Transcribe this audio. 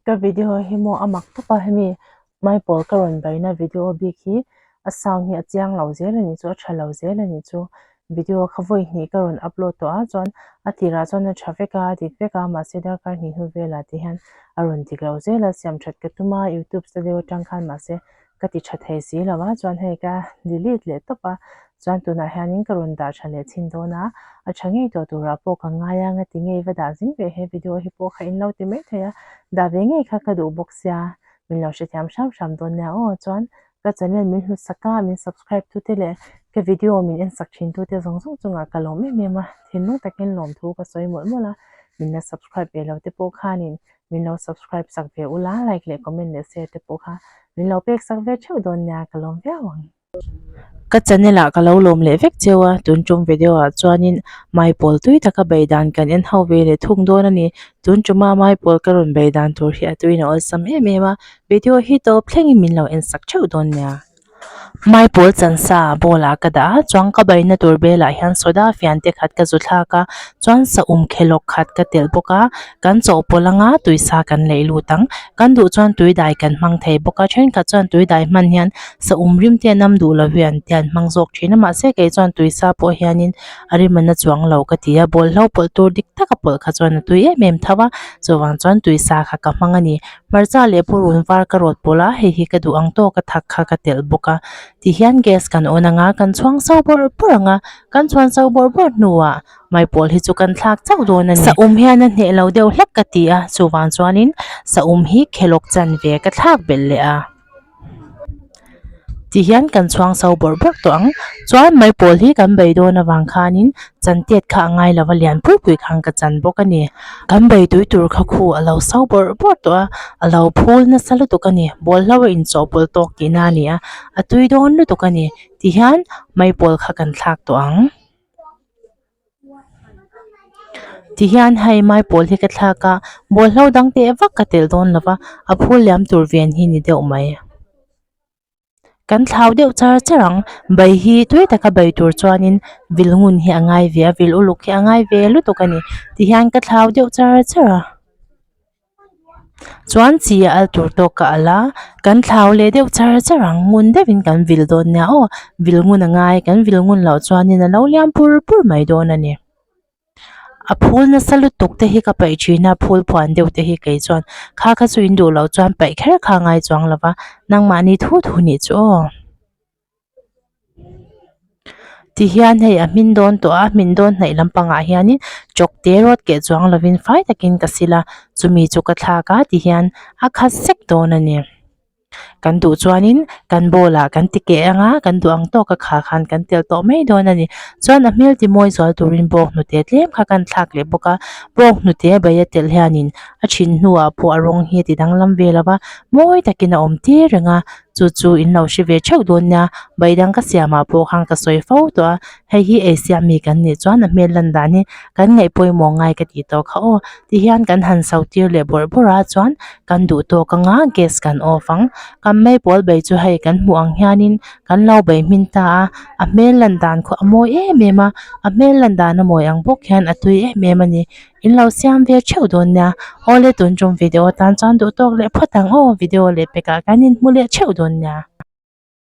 Ka video hi maw a mak tawp a hemi maipawl ka rawn baina video bik hi a sound hi a chiang lo zel a nih chu a tha lo zel a nih chu video kha vawi hnih ka rawn upload tawh a chuan a tirah chuan a tha vek a a dik vek a mahse darkar hnih hnu velah te hian a rawn dik lo zel a siam that ka tum a youtube studio atang khan mahse ka ti tha thei si lo a chuan hei ka delete leh tawp a chuan tunah hianin ka rawn dah tha leh chhin dawn a a tha ngei tawh turah pawh ka ngai a nga ti ngei va dah zing ve he video hi pawh kha in lo ti mai thei a dah ve ngei kha ka duh bawk sia min lo hrethiam hram hram dawn nia aw chuan ka channel min hlut sak a min subscribe tu te leh ka video min en sak thin tu te zawng zawng chungah ka lawm em em a thinlung takin lawmthu ka sawi mawlh mawlh a min la subscribe ve lo te pawh khanin min lo subscribe sak ve ula, like leh comment leh share te pawh kha min lo pek sak ve theuh dawn nia ka lawm viau ang. Ka channel ah ka lo lawm leh vek cheu a, tun tum video ah chuanin maipawl tui taka bei dan kan en ho ve leh thung dawn a ni. Tun tuma maipawl ka rawn bei dan tur hi a tuin a awlsam em em a, video hi tawp thlengin min lo en sak theuh dawn nia. Maipawl chansa bowl ah ka dah a chuan ka baina tur belah hian soda fian te khat ka zu thlak a chuan saum khelawk khat ka telh bawk a kan chawhpawlh anga tuisa kan leih lut ang kan duh chuan tui dai kan hmang thei bawk a thenkhat chuan tui dai hman hian saum rim te an am duh lo hi an te an hmang zawk thin a mahse kei chuan tuisa pawh hianin a rim a na chuang lo ka ti a bawlhlo pawlh tur dik taka pawlh kha chuan a tui em em tho a chuvang chuan tuisa kha ka hmang a ni. Hmarcha leh purun var ka rawt pawlh a, hei hi ka duh ang tawk a thak kha ka telh bawk a. Tihian gas kan on ang a, kan chhuang so bawrh bawrh ang a, kan chhuan so bawrh bawrh hnuah maipawl hi chu kan thlak chauh dawn a ni. Saum hian a hneh lo deuh hlek ka ti a, chuvang chuanin saum hi khelawk chanve ka thlak belh leh a. Tihian kan chhuang so bawrh bawrh tawh ang. Chuan maipawl hi kan bei dawn avang khanin chantet kha a ngai lova lian pui pui khan ka chan bawk a ni. Kan bei tui tur kha khu a lo so bawrh bawrh tawh a, a lo phul nasa lutuk a ni. Bawlhlo a inchawhpawlh tawk tihna a ni a, a tui dawn lutuk a ni. Tihian maipawl kha kan thlak tawh ang. Tihian hei maipawl hi ka thlak a bawlhlo dang teh vak ka telh dawn lo va a phul liam tur ven hi ni deuh mai kan thlau deuh char char ang bai hi tui taka bai tur chuanin vil ngun hi a ngai ve a vil uluk hi a ngai ve lutuk a ni tihian ka thlau deuh char char a. Chuan chi a al tur tawk ka al a, kan thlau leh deuh char char ang, ngun deuhin kan vil dawn nia aw, vil ngun a ngai, kan vil ngun loh chuanin a lo liam pur pur mai dawn a ni. A phul nasa lutuk te hi ka paih thin a, phul phuan deuh te hi kei chuan kha kha chu in duh loh chuan paih kher kha a ngai chuang lo va, nangmahni thu thu nih chu aw. Tihian hei a hmin dawn tawh a, a hmin dawn hnaih lampangah hianin chawk te rawt keh chuang lovin fai takin ka sil a, chumi chu ka thlak a tihian a khat sek dawn a ni. Kan duh chuanin kan bowl ah kan ti keh ang a, kan duh ang tawk a khah khan kan telh tawh mai dawn a ni. Chuan a hmel ti mawi zual turin bawk hnute tlem kha kan thlak leh bawk a, bawk hnute bai a telh hianin a thin hnuah pawh a rawng hi a ti danglam ve lo va, mawi takin a awm tir reng a. Chu chu in lo hre ve theuh dawn nia, baidang ka siamah pawh khan ka sawi fo tawh a, hei hi ei siam mi kan nih chuan a hmel lan dan hi kan ngaih pawimawh ngai ka tih tawh kha aw. Tihian kan han so tir leh bawrh bawrh a chuan kan duh tawk anga gas kan off ang, kan maipawl bei chu hei kan hmuh ang hianin kan lo bei hmin ta a, a hmel lan dan khaw a mawi em em a, a hmel lan dan a mawi ang bawk hian a tui em em a ni. In lo siam ve theuh dawn nia. Awle tun tum video tan chuan duh tawk leh phawt ang aw. Video leh pekah kan inhmu leh theuh dawn nia.